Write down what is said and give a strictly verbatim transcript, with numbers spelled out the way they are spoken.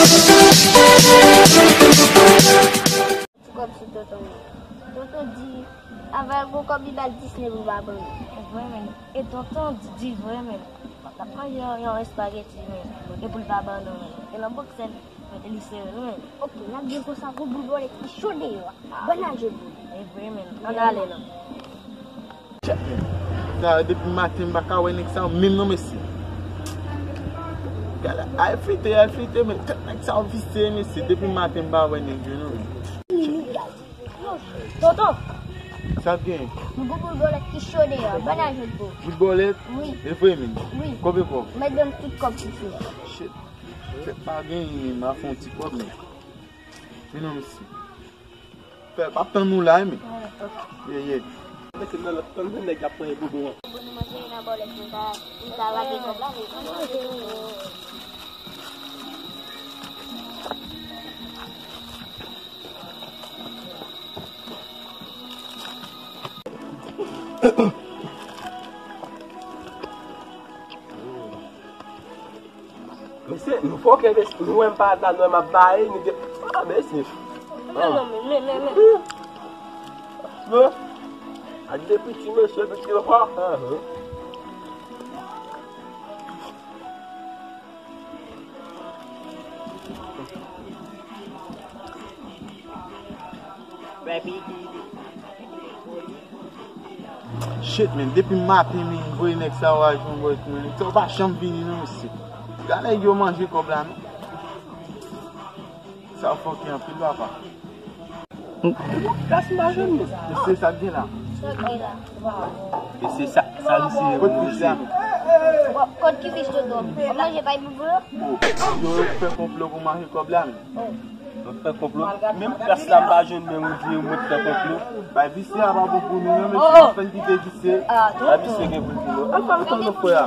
Ti kòb sou tonton mwen. Tonton di, avè l gon kòb li ba l disnè pou l pa ban nou. E vre, men. E tonton di, di vre, men. N ap manje yon, yon espageti, men. E pou l pa ban nou, men. E nan bòks sèl, men, e li sere, men. Ok, n ap di l konsa, gon boul bòlèt ki cho deyò a. Bon, n al jwe boul. E vre, men. Ann ale, non. Tchèt, men. Sa, depi maten, m pa ka wè nèg sa yo menm non, mesye. Gade, al flite, al flite, men tèt nèg sa yo visye, mesye. Depi maten, m pa wè nèg yo non, men. Tonton! Sa k gen? M gon boul bòlèt ki cho deyò. Ban n al jwe boul. Boul bòlèt? Wi. E vre, men? Wi. Konbyen kòb? Mèt ban m tout kòb ki fini. Shit. Tèt pa genyen, men m a fè yon ti kòb, men. Men non, mesye. Pè, p ap tann ou la, wi, men. Ye, ye. Mete nan lòt tann nèg ap pran boubon an. Bon, nou manje nan bòlèt, nou ta, nou ta lage kòb la, men. Mesye, nou fòkè, mesye, nou wè m pa la, nou wè m ap baye, nou gen, ah, mesye. Men, men, men, men, men. Bon. Ak de piti mesye, piti yo fò. Ah, ah. Shit, men, depi maten, men, m voye nèg sa yo al jwenn bòs mwen. Nèg sa yo pa janm vini, non, mesye. Gade nèg yo manje kòb la, non. Sa fòkè anpil, papa. Klas m pa jwenn, men. Mesye, sa k gen la? Sa k gen la? Mesye, sa, sa misye ye pou nou, mesye? Kot ki fich tonton? W ap manje pay pou vre? Oh, yo fè konplo pou manje kòb la, men. Yo fè konplo. Menm klas la m pa jwenn, men ou di yo mèt fè konplo. Bay visye a pa bon pou nou, non, mesye. Fè n kite visye. Bay visye gen pou l di nou. Al pale tann nou frè a.